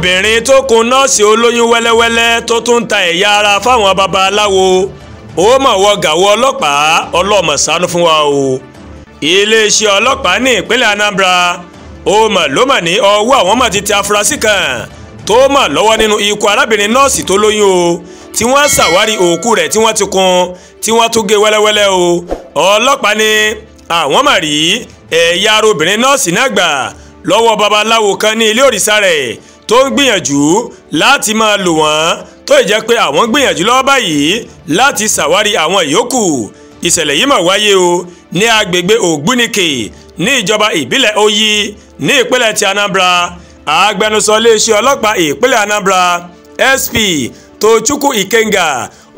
Obìnrin tó kun nọ́ọ̀sì olóyún wẹ́lẹ́wẹ́lẹ́ tó tún ta ẹ̀yà ara fáwọn babaláwo ó mọ̀ wọ gàwọ́ ọlọ́pàá ọlọ́mọ ṣàánú fún wa o. Iléeṣẹ́ ọlọ́pàá ní ìpínlẹ̀ Anambra ó mọ̀ ló mọ̀ ní ọwọ́ àwọn mọ̀ ti tẹ afurasí kan tó mọ̀ lọ́wọ́ nínú ikú arábìnrin nọ́ọ̀sì tó lóyún o tí wọ́n ṣàwárí òkú rẹ̀ tí wọ́n ti kun tí wọ́n tún gé wẹ́lẹ́wẹ́lẹ́ o. Ọlọ́pàá ní àwọn mà rí ẹ̀yà ara obìnrin nọ́ọ̀sì náà gbà lọ́wọ́ babaláwo kan ní ilé òrìṣà rẹ̀ tó ń gbìyànjú láti máa lò wọ́n tó ì jẹ́ pé àwọn gbìyànjú lọ́wọ́ báyìí láti ṣàwárí àwọn ìyókù. Ìṣẹ̀lẹ̀ yìí mà wáyé o ní agbègbè Ògbúnìkè ní ìjọba ìbílẹ̀ Oyi ní ìpínlẹ̀ ti Anambra. Agbẹnusọ iléeṣẹ́ ọlọ́pàá ìpínlẹ̀ Anambra SP Tochukwu Ikenga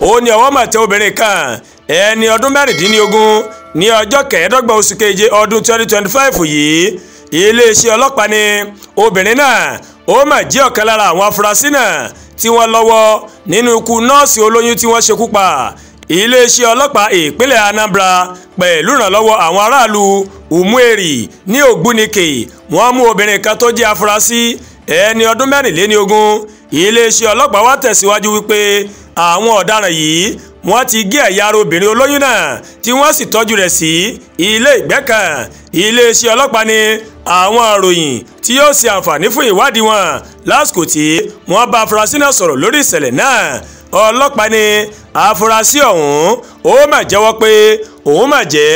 ó ní ọwọ́ mà tẹ obìnrin kan ẹni ọdún 16 ní ọjọ́ 25 oṣù keje ọdún 2025 yìí. Iléeṣẹ́ ọlọ́pàá ní obìnrin náà ó mà jẹ́ ọ̀kan lára àwọn afurasí náà tí wọ́n lọ́wọ́ nínú ikú nọ́ọ̀sì olóyún tí wọ́n ṣekú pa. Iléeṣẹ́ ọlọ́pàá ìpínlẹ̀ Anambra pẹ̀lú ìrànlọ́wọ́ àwọn aráàlú Umueri ní Ògbúnìkè wọ́n mú obìnrin kan tó jẹ́ afurasí ẹni ọdún 24. Iléeṣẹ́ ọlọ́pàá wá tẹ̀síwájú wípé àwọn ọ̀daràn yìí wọ́n ti gé ẹ̀yà ara obìnrin olóyún náà tí wọ́n sì tọ́jú rẹ̀ sí ilé ìgbẹ́ kan. Iléeṣẹ́ ọlọ́pàá ní àwọn ìròyìn tí yóò ṣe àǹfààní fún ìwádìí wọn lásìkò tí wọ́n bá afurasí náà sọ̀rọ̀ lórí ìṣẹ̀lẹ̀ náà. Ọlọ́pàá ní afurasí ọ̀hún ó mà jẹ́wọ́ pé òun mà jẹ́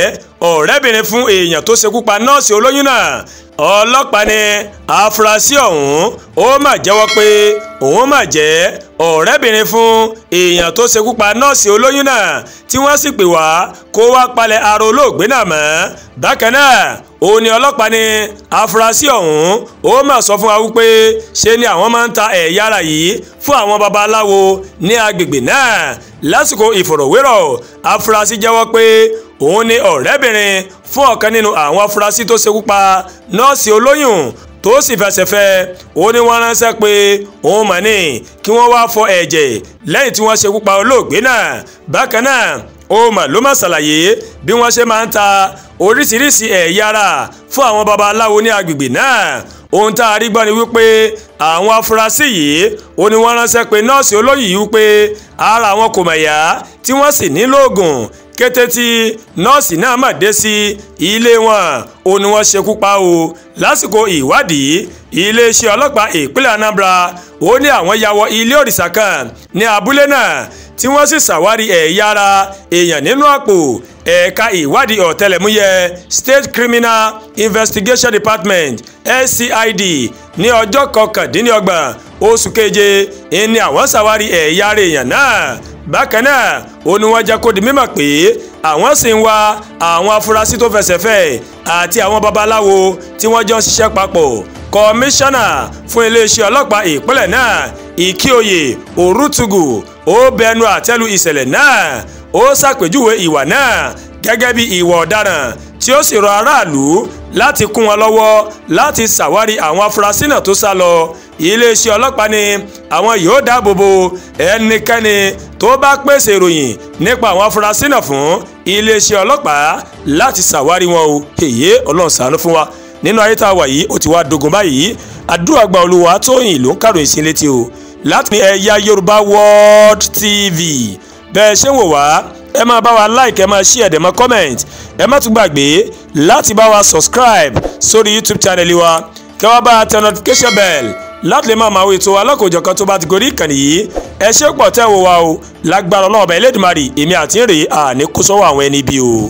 ọ̀rẹ́bìnrin fún èèyàn tó ṣekú pa nọ́ọ̀sì olóyún náà. Ọlọ́pàá ní afurasí ọ̀hún ó mà jẹ́wọ́ pé òun mà jẹ́ ọ̀rẹ́bìnrin fún èèyàn tó ṣekú pa nọ́ọ̀sì olóyún náà tí wọ́n sì pè wá kó wá palẹ̀ ara olóògbé náà mọ́. Bákan náà ó ní ọlọ́pàá ní afurasí ọ̀hún ó mà sọ fún wa wípé ṣe ni àwọn máa ń ta ẹ̀yà ara yìí fún àwọn babaláwo ní agbègbè náà. Lásìkò ìfọ̀rọ̀wérọ̀ afurasí jẹ́wọ́ pé òun ni ọ̀rẹ́bìnrin fún ọ̀kan nínú àwọn afurasí tó ṣekú pa nọ́ọ̀sì olóyún tó sì fẹsẹ̀ fẹ́. Ó ní wọ́n ránṣẹ́ pé òun mà ní kí wọ́n wá fọ ẹ̀jẹ̀ lẹ́yìn tí wọ́n ṣekú pa olóògbé náà. Bákan náà ó mà ló má ṣàlàyé bí wọ́n ṣe máa ń ta oríṣiríṣi ẹ̀yà ara fún àwọn babaláwo ní agbègbè náà. Ohun tá a rí gbọ́ ni wípé àwọn afurasí yìí ó ní wọ́n ránṣẹ́ pé nọ́ọ̀sì olóyún yìí wípé ara àwọn kò mọ̀ yá tí wọ́n sì nílò oògùn. Kété tí nọ́ọ̀sì náà mà dé sí ilé wọn ó ní wọ́n ṣekú pa o. Lásìkò ìwádìí iléeṣẹ́ ọlọ́pàá ìpínlẹ̀ Anambra ó ní àwọn ya wọ ilé òrìṣà kan ní abúlé náà tí wọ́n sì ṣàwárí ẹ̀yà ara èèyàn nínú àpò. Ẹ̀ka ìwádìí ọ̀tẹlẹ̀múyẹ́ State Criminal Investigation Department SCID ní ọjọ́ 29 oṣù keje ní àwọn ṣàwárí ẹ̀yà ara èèyàn náà. Bákan náà ó ní wọ́n jẹ́ kó di mímọ̀ pé àwọn sì ń wá àwọn afurasí tó fẹsẹ̀ fẹ́ àti àwọn babaláwo tí wọ́n jọ ń ṣiṣẹ́ papọ̀. Kọmíṣánná fún iléeṣẹ́ ọlọ́pàá ìpínlẹ̀ náà Ìkíoyè Òrútùgù ó bẹnu àtẹ́lu ìṣẹ̀lẹ̀ náà. Ó ṣàpèjúwe ìwà náà gẹ́gẹ́ bí ìwà ọ̀daràn tí ó sì rọ aráàlú láti kún wọn lọ́wọ́ láti ṣàwárí àwọn afurasí náà tó sá lọ. Iléeṣẹ́ ọlọ́pàá ní àwọn yóò dáàbò bo ẹnikẹ́ni tó bá pèsè ìròyìn nípa àwọn afurasí náà fún iléeṣẹ́ ọlọ́pàá láti ṣàwárí wọn o. Èyí Ọlọ́run ṣàánú fún wa nínú ayé tá a wà yìí ó ti wá dogun báyìí. Àdúrà gba Olúwa Tóyìn ló ń kàròyìn sí létí o láti ní Ẹ̀yà Yorùbá World TV. Bẹ́ẹ̀ ṣé ń wò wá ẹ máa bá wa like, ẹ máa share, ẹ máa comment, ẹ má tún gbàgbé láti bá wa subscribe sórí YouTube channel wa kẹ́ wá bá tẹ notification bell láti lè máa wo ètò alákòójọkan tó bá ti gorí ìkànnì yìí. Ẹ ṣé pọ̀ tẹ́ wo wa o. Lágbára Ọlọ́run Ọba Elédùmarè èmi àti ń rèé àní kó sọ́wọ́ àwọn ẹni bí o.